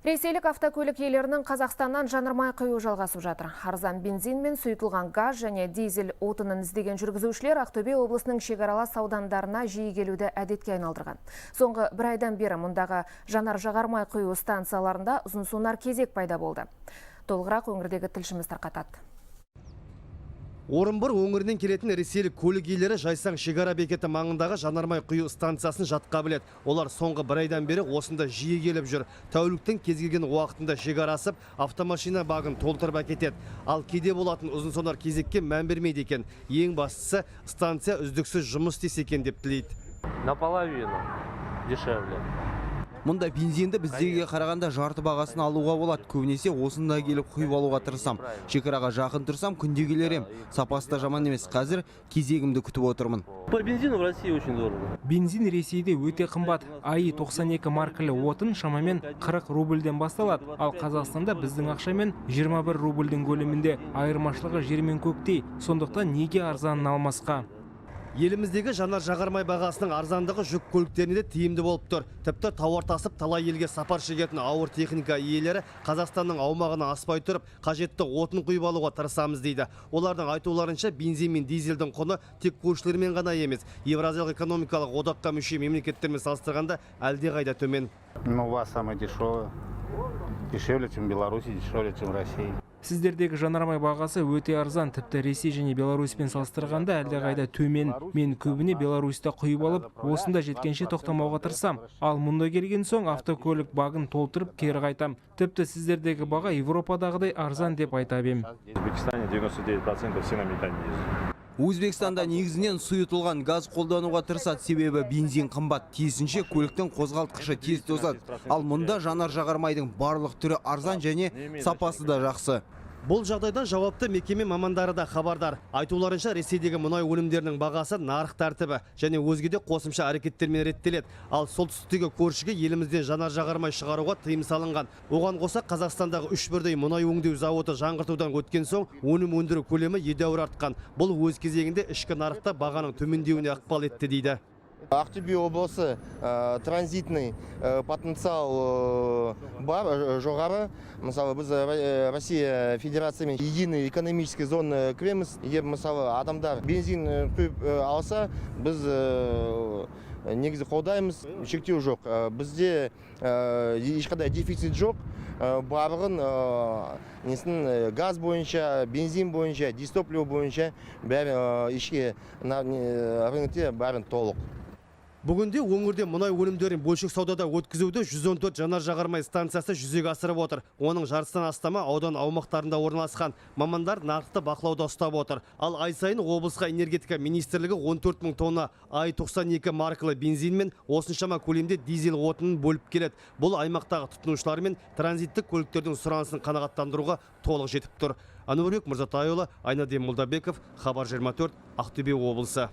Ресейлік автокөлік иелерінің Қазақстаннан жанармай құюы жалғасып жатыр. Арзан бензин мен сұйытылған газ және дизель отынын іздеген жүргізушілер Ақтөбе облысының шекаралас аудандарына жиі келуді әдетке айналдырған. Соңғы бір айдан бері мұндағы жанар жағармай құю станцияларында ұзын сонар кезек пайда болды. Толығырақ өңірдегі тілшіміз тарқатады. Орынбор өңірінен келетін ресейлік көлік иелері Жайсаң шекара бекеті маңындағы жанармай құю станциясын жатқа біледі. Олар соңғы бір айдан бері осында жиі келіп жүр. Тәуліктің кез келген уақытында шекара асып, автомашина багын толтырып әкетеді. Ал кейде болатын ұзын сонар кезекке мән бермейді екен. Ең бастысы, станция үздіксіз жұмыс істесе екен деп тілейді. Наполовину дешевле. Мұнда бензинді біздегіге қарағанда жарты бағасын алуға болады. Көбінесе осында келіп құйып алуға тырысам. Шекараға жақын тұрсам, күнде келер ем. Сапасы да жаман емес. Қазір кезегімді күтіп отырмын. По бензину в России очень дорого. Бензин Ресейде өте қымбат. АИ 92 маркілі отын шамамен 40 рубльден басталады. Ал Қазақстанда біздің ақшамен 21 рубльдің көлемінде. Айырмашылығы жер мен көктей. Сондықтан неге арзанын алмасқа? Еліміздегі жанар жағармай бағасының арзандығы жүк көліктеріне де тиімді болып тұр. Тіпті тауар тасып, талай елге сапар шегетін ауыр техника иелері Қазақстанның аумағына аспай тұрып, қажетті отын құйып алуға тырысамыз дейді. Олардың айтуларынша, бензин мен дизельдің құны тек көршілермен ғана емес, Еуразиялық экономикалық одаққа мүше мемлекеттермен салыстырғанда әлдеқайда төмен. Ну, у вас самое дешевое. Дешевле, чем в Беларуси, дешевле, чем в России. Сіздердегі жанармай бағасы өте арзан, тіпті Ресей және Беларусьпен салыстырғанда әлдеқайда төмен. Мен көбіне Беларусьта құйып алып, осында жеткенше тоқтамауға тырысам. Ал мұнда келген соң автокөлік багын толтырып, кері қайтам. Тіпті сіздердегі баға Европадағыдай арзан деп айтап ем. В Узбекистане 99% все на метане ездят. Өзбекстанда негізінен сұйытылған газ қолдануға тырысады, себебі бензин қымбат. Тиісінше, көліктің қозғалтқышы тез тозады. Ал мұнда жанар жағармайдың барлық түрі арзан және сапасы да жақсы. Бұл жағдайдан жауапты мекеме мамандары да хабардар. Айтуларынша, Ресейдегі мұнай өнімдерінің бағасы нарық тәртібі және өзге де қосымша әрекеттермен реттеледі. Ал солтүстіктегі көршіге елімізден жанар жағармай шығаруға тыйым салынған. Оған қоса, Қазақстандағы үш бірдей мұнай өңдеу зауыты жаңғыртудан өткен соң, өнім өндіру көлемі едәуір артқан. Бұл өз кезегінде ішкі нарықта бағаның төмендеуіне ықпал етті дейді. Ақтөбе облысы транзитный потенциал бар, жоғары. Мысалы, біз Россия Федерациямен единый экономический зона кіреміз. Егер, мысалы, адамдар бензин құйып алса, біз негізі қолдаймыз, шектеу жоқ. Бізде ешқандай дефицит жоқ. Барлығын несін, газ бойынша, бензин бойынша, дизтопливо бойынша бәрі ішкі рынокте бәрін толық. Бүгінде өңірде мұнай өнімдерін бөлшек саудада өткізуді 114 жанар жағармай станциясы жүзеге асырып отыр. Оның жартысынан астамы аудан аумақтарында орналасқан. Мамандар нарықты бақылауда ұстап отыр. Ал ай сайын облысқа энергетика министрлігі 14 мың тонна АИ 92 маркалы бензин мен осыншама көлемде дизель отынын бөліп келеді. Бұл аймақтағы тұтынушылар мен транзиттік көліктердің сұранысын қанағаттандыруға толық жетіп тұр. Әнуарбек Мырзатайұлы, Айнадин Молдабеков, Хабар 24, Ақтөбе облысы.